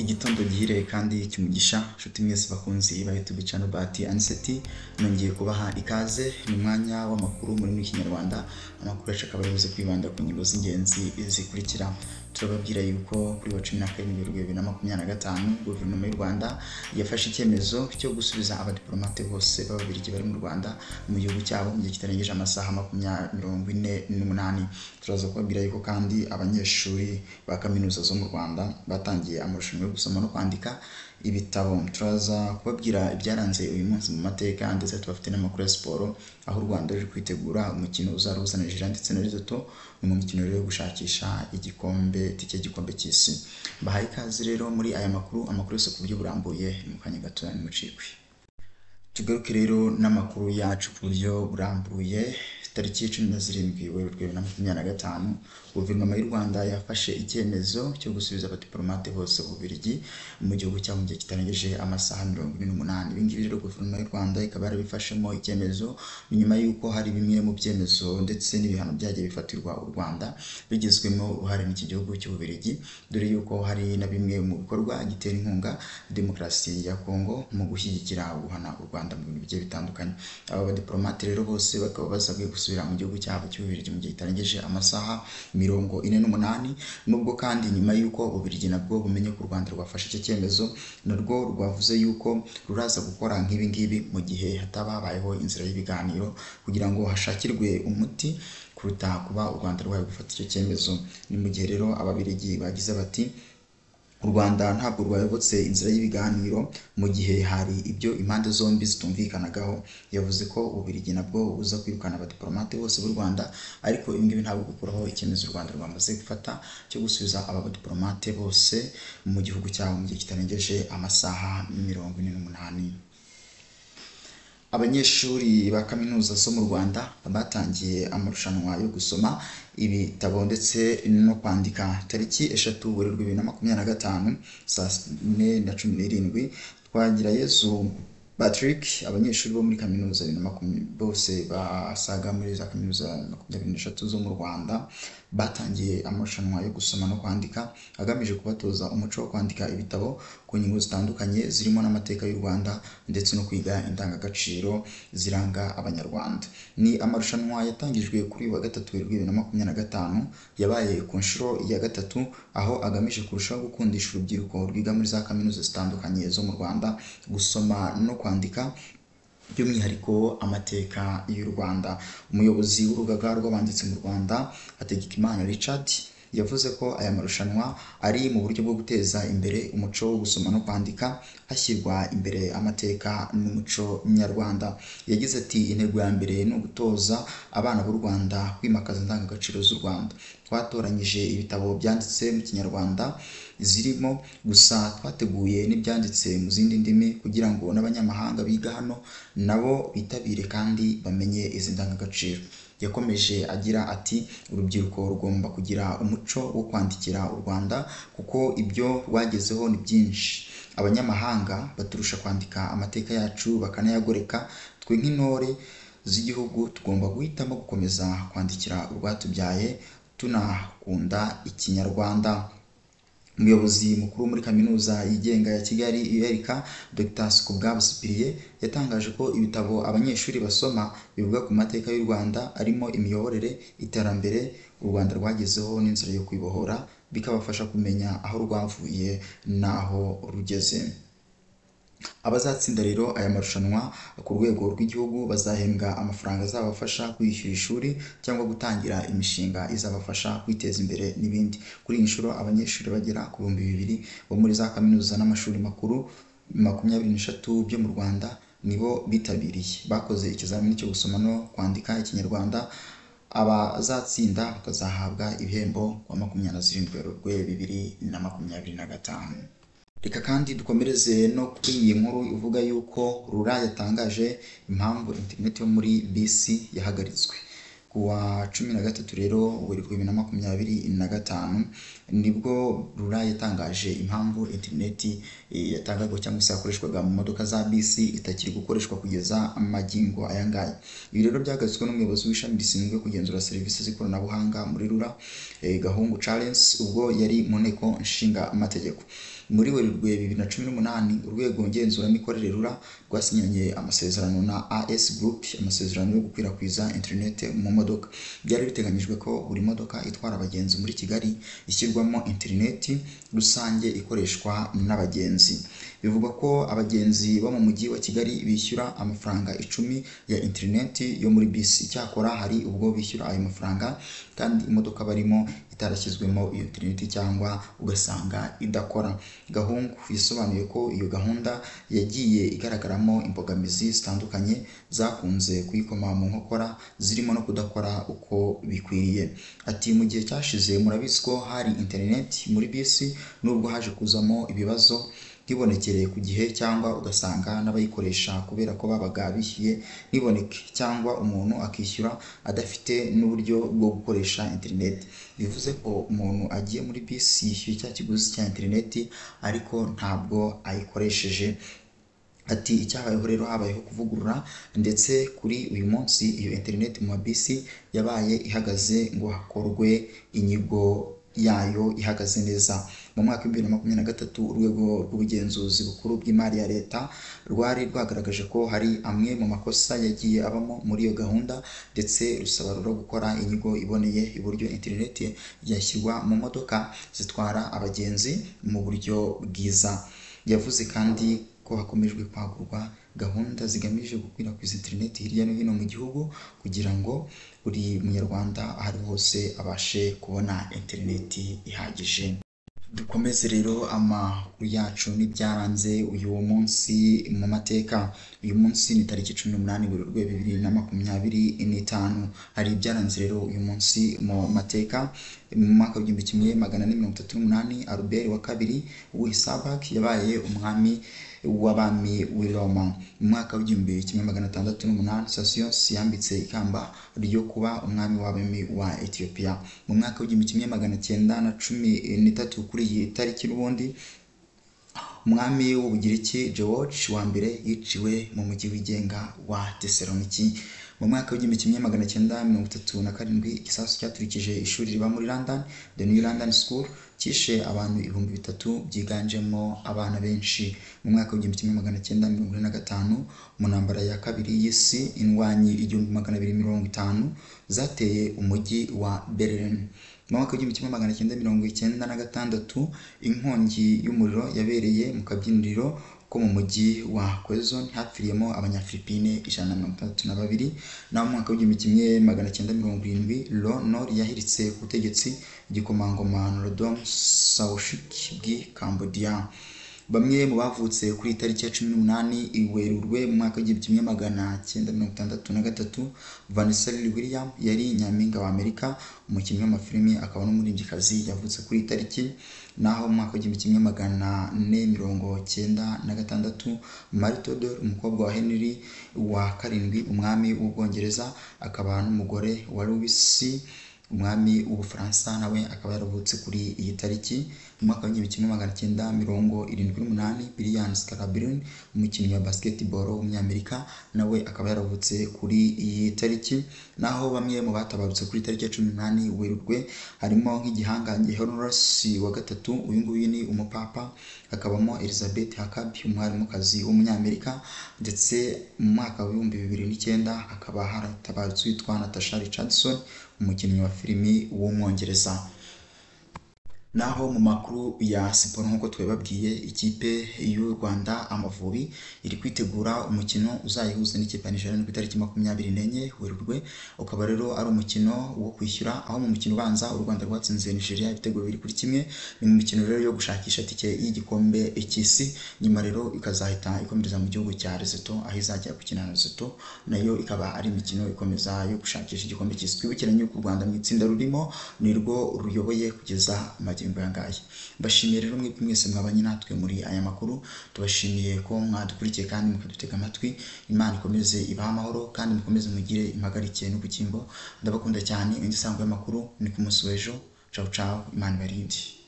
Igitondo gihire kandi cy'umugisha, nshuti mwese bakunzi ba YouTube channel Bahati Aniseti, nongeye kubaha ikaze. Ni umwanya w'amakuru muri Kinyarwanda. Amakuru yacu akaba ari buze kwibanda ku ngingo z'ingenzi zikurikira. Turababwira yuko kuri wa 17 Werurwe 2025 Guverinoma y'u Rwanda yafashe icyemezo cyo gusubiza abadiplomate bose b'Ababiligi bari mu Rwanda mu gihugu cyabo mu gihe kitarengeje amasaha 48. Turaza kubabwira yuko kandi abanyeshuri ba kaminuza zo mu Rwanda batangiye amarushanwa yo gusoma no kwandika ibitabo. Turaza kubabwira ibyaranze uyu munsi mu mateka, ndetse tubafite n'amakuru ya siporo, aho u Rwanda ruri kwitegura umukino uzaruhuza Nigeria ndetse na Lesotho. Ni mu mikino rero yo gushakisha igikombe, itike y'igikombe cy'isi. Mbahaye ikaze rero muri aya makuru, amakuru yose ku buryo burambuye ni mu kanya gato, nimucikwe. Tugaruke rero n'amakuru yacu ku buryo burambuye. Tariki 17 Werurwe 2025 Guverinoma y'u Rwanda yafashe icyemezo cyo gusubiza abadiplomate bose b'Ububiligi mu gihugu cyabo mu gihe kitarengeje amasaha 48. Ibi ngibi rero Guverinoma y'u Rwanda ikaba yarabifashemo icyemezo nyuma y'uko hari bimwe mu byemezo ndetse n'ibihano byagiye bifatirwa u Rwanda bigizwemo uruhare n'iki gihugu cy'Ububiligi, dore y'uko hari na bimwe mu bikorwa gitera inkunga demokarasi ya Kongo mu gushyigikira guhana u Rwanda mu bintu bigiye bitandukanye. Aba badiplomate rero bose bakaba basabwe gusubira mu gihugu cyabo cy'Ububiligi mu gihe kitarengeje amasaha 48. Nubwo kandi nyuma y'uko Ububiligi nabwo bumenye ko u Rwanda rwafashe icyo cyemezo, narwo rwavuze yuko ruraza gukora nk'ibi ngibi mu gihe hataba habayeho inzira y'ibiganiro kugira ngo hashakirwe umuti kuruta kuba u Rwanda rwaye gufata icyo cyemezo. Ni mu gihe rero Ababiligi bagize bati: "U Rwanda ntabwo rwayobotse inzira y'ibiganiro mu gihe hari ibyo impande zombi zitumvikanagaho." Yavuze ko Ububiligi nabwo buza kwirukana abadiplomate bose b'u Rwanda, ariko ibi ngibi ntabwo bikuraho icyemezo u Rwanda rwamaze gufata cyo gusubiza aba badiplomate bose mu gihugu cyabo mu gihe kitarengeje amasaha 48. Abanyeshuri ba kaminuza zo mu Rwanda batangiye amarushanwa yo gusoma ibitabo ndetse no kwandika. Tariki 3 Werurwe 2025 saa 4:17, Twagirayezu Patrick, abanyeshuri bo muri kaminuza bose basaga muri za kaminuza 23 zo mu Rwanda batangiye amarushanwa yo gusoma no kwandika agamije kubatoza umuco wo kwandika ibitabo ku ngingo zitandukanye zirimo n'amateka y'u Rwanda ndetse no kwiga indangagaciro ziranga Abanyarwanda. Ni amarushanwa yatangijwe kuri uyu wa gatatu Werurwe 2025, yabaye ku nshuro ya gatatu, aho agamije kurushaho gukundisha urubyiruko rwiga muri za kaminuza zitandukanye zo mu Rwanda gusoma no kwandika, by'umwihariko amateka y'u Rwanda. Umuyobozi w'urugaga rw'abanditsi mu Rwanda, Hategekimana Richard, yavuze ko aya marushanwa ari mu buryo bwo guteza imbere umuco wo gusoma no kwandika, hashyirwa imbere amateka n'umuco nyarwanda. Yagize ati: "Intego ya mbere ni ugutoza abana b'u Rwanda kwimakaza indangagaciro z'u Rwanda. Twatoranyije ibitabo byanditse mu Kinyarwanda zirimo, gusa twateguye n'ibyanditse mu zindi ndimi kugira ngo n'abanyamahanga biga hano nabo bitabire kandi bamenye izi ndangagaciro." Yakomeje agira ati: "Urubyiruko rugomba kugira umuco wo kwandikira u Rwanda kuko ibyo rwagezeho ni byinshi. Abanyamahanga baturusha kwandika amateka yacu bakanayagoreka. Twe nk'intore z'igihugu tugomba guhitamo gukomeza kwandikira urwatubyaye tunakunda Ikinyarwanda." Umuyobozi mukuru muri Kaminuza yigenga ya Kigali, ULK, Dr Sikubwabo Cyprien, yatangaje ko ibitabo abanyeshuri basoma bivuga ku mateka y'u Rwanda arimo imiyoborere, iterambere u Rwanda rwagezeho n'inzira yo kwibohora, bikabafasha kumenya aho rwavuye n'aho rugeze. Abazatsinda rero aya marushanwa ku rwego rw'igihugu bazahembwa amafaranga azabafasha kwishyura ishuri cyangwa gutangira imishinga izabafasha kwiteza imbere n'ibindi. Kuri iyi nshuro abanyeshuri bagera ku 2000 bo muri za kaminuza n'amashuri makuru 23 byo mu Rwanda nibo bitabiriye. Bakoze ikizamini cyo gusoma no kwandika Ikinyarwanda, abazatsinda bakazahabwa ibihembo kuwa 27 Werurwe 2025. Reka kandi dukomereze no kuri iyi nkuru ivuga yuko RURA yatangaje impamvu interineti yo muri bisi yahagaritswe. Ku wa 13 rero Werurwe 2025 Nibwo RURA yatangaje impamvu interineti yatangwaga cyangwa se yakoreshwaga mu modoka za bisi itakiri gukoreshwa kugeza magingo aya ngaya. Ibi rero byagarutsweho n'umuyobozi w'ishami rishinzwe kugenzura serivisi z'ikoranabuhanga muri RURA, Gahungu Charles, ubwo yari mu nteko nshinga amategeko. Muri Werurwe 2018, urwego ngenzuramikorere RURA rwasinyanye amasezerano na AS Group, amasezerano yo gukwirakwiza interineti mu modoka. Byari biteganyijwe ko buri modoka itwara abagenzi muri Kigali ishyirwamo interineti rusange ikoreshwa n'abagenzi. Bivugwa ko abagenzi bo mu mujyi wa Kigali bishyura amafaranga 10 ya interineti yo muri bisi. Icyakora hari ubwo bishyura ayo mafaranga kandi imodoka barimo itarashyizwemo iyo interineti cyangwa ugasanga idakora. Gahungu yasobanuye ko iyo gahunda yagiye igaragaramo imbogamizi zitandukanye zakunze kuyikoma mu nkokora, zirimo no kudakora uko bikwiriye. Ati mu gihe cyashize murabizi ko hari interineti muri bisi, nubwo haje kuzamo ibibazo ntibonekere ku gihe cyangwa ugasanga n'abayikoresha kubera ko babaga bishyuye ntiboneke, cyangwa umuntu akishyura adafite n'uburyo bwo gukoresha interineti. Bivuze ko umuntu agiye muri bisi yishyuye cya kiguzi cya interineti ariko ntabwo ayikoresheje. Ati icyabayeho rero habayeho kuvugurura, ndetse kuri uyu munsi iyo interineti mu mabisi yabaye ihagaze ngo hakorwe inyigo yayo ihagaze neza. Mu mwaka wa 2023 urwego rw'ubugenzuzi bukuru bw'imari ya leta rwari rwagaragaje ko hari amwe mu makosa yagiye abamo muri iyo gahunda, ndetse rusaba RURA gukora inyigo iboneye iburyo interineti yashyirwa mu modoka zitwara abagenzi mu buryo bwiza. Yavuze kandi ko hakomejwe kwagurwa gahunda zigamije gukwirakwiza interineti hirya no hino mu gihugu kugira ngo buri munyarwanda aho ari hose abashe kubona interineti ihagije. Dukomeze rero amakuru yacu n'ibyaranze uyu munsi mu mateka. Uyu munsi ni tariki 18 Werurwe 2025. Hari ibyaranze rero uyu munsi mu mateka. Mu mwaka w'igihumbi kimwe magana ane mirongo itatu n'umunani, Albert wa kabiri w'Isabak yabaye umwami w'abami w'i Roma. Mu mwaka w'igihumbi kimwe magana atandatu n'umunani, Sosius yambitse ikamba ryo kuba umwami w'abami wa Ethiopia. Mu mwaka w'igihumbi kimwe magana cyenda na cumi n'itatu, kuri iyi tariki n'ubundi, umwami w'Ubugiriki George wa mbere yiciwe mu mujyi wigenga wa Thessaloniki. Mu mwaka w'igihumbi kimwe magana cyenda mirongo itatu na karindwi, igisasu cyaturikije ishuri riba muri London, The New London School, cyishe abantu 3000 byiganjemo abana benshi. Mu mwaka w'igihumbi kimwe magana cyenda mirongo ine na gatanu, mu ntambara ya kabiri y'isi, indwanyi 1250 zateye umujyi wa Berlin. Mu mwaka w'igihumbi kimwe magana cyenda mirongo icyenda na gatandatu, inkongi y'umuriro yabereye mu kabyiniriro ko mu mujyi wa Quezon hapfiriyemo abanyafilipine 162. Naho mu mwaka w'igihumbi kimwe magana cyenda mirongo irindwi, Lon Nol yahiritse ku butegetsi igikomangoma Norodom Sihamoni bw'i Cambodia. Bamwe mu bavutse kuri tariki ya 18 Werurwe mu mwaka w'igihumbi kimwe magana cyenda mirongo itandatu na gatatu, Vanessa Lily Williams yari nyampinga wa Amerika, umukinnyi w'amafilimi akaba n'umuririmbyikazi, yavutse kuri iyi tariki. Naho mu mwaka w'igihumbi kimwe magana ane mirongo cyenda na gatandatu, Mary Tudor, umukobwa wa Henry wa karindwi umwami w'Ubwongereza, akaba n'umugore wa Louis umwami w'Ubufaransa, nawe akaba yaravutse kuri iyi tariki. Mu mwaka w'igihumbi kimwe magana cyenda mirongo irindwi n'umunani, Brian Scalabrine, umukinnyi wa basketball w'umunyamerika, nawe akaba yaravutse kuri iyi tariki. Naho bamwe mu batabarutse kuri tariki ya 18 Werurwe harimo nk'igihangange Honorius wa gatatu, uyu nguyu ni umupapa, hakabamo Elizabeth Huckabee, umwarimukazi w'umunyamerika, ndetse mu mwaka w'ibihumbi bibiri n'icyenda hakaba haratabarutse uwitwa Natasha Richardson, umukinnyi wa filimi w'umwongereza. Naho mu makuru ya siporo nk'uko twabibabwiye, ikipe y'u Rwanda Amavubi iri kwitegura umukino uzayihuza n'ikipe ya Nigeria ku itariki 24 Werurwe, ukaba rero ari umukino wo kwishyura, aho mu mukino ubanza u Rwanda rwatsinze Nigeria ibitego 2-1. Ni mu mikino rero yo gushakisha tike y'igikombe cy'isi, nyuma rero ikazahita ikomereza mu gihugu cya Lesotho, aho izajya gukina na Lesotho, nayo ikaba ari imikino ikomeza yo gushakisha igikombe cy'isi. Twibukiranye yuko u Rwanda mu itsinda rurimo nirwo ruyoboye kugeza magingo aya. Mbashimiye rero mwebwe mwese mwabanye natwe muri aya makuru, tubashimiye ko mwadukurikiye kandi mukadutega amatwi. Imana ikomeze ibahe amahoro kandi mukomeze mugire impagarike n'ubugingo. Ndabakunda cyane. Indi sango y'amakuru ni ku munsi w'ejo. Ciao ciao, Imana ibarinde.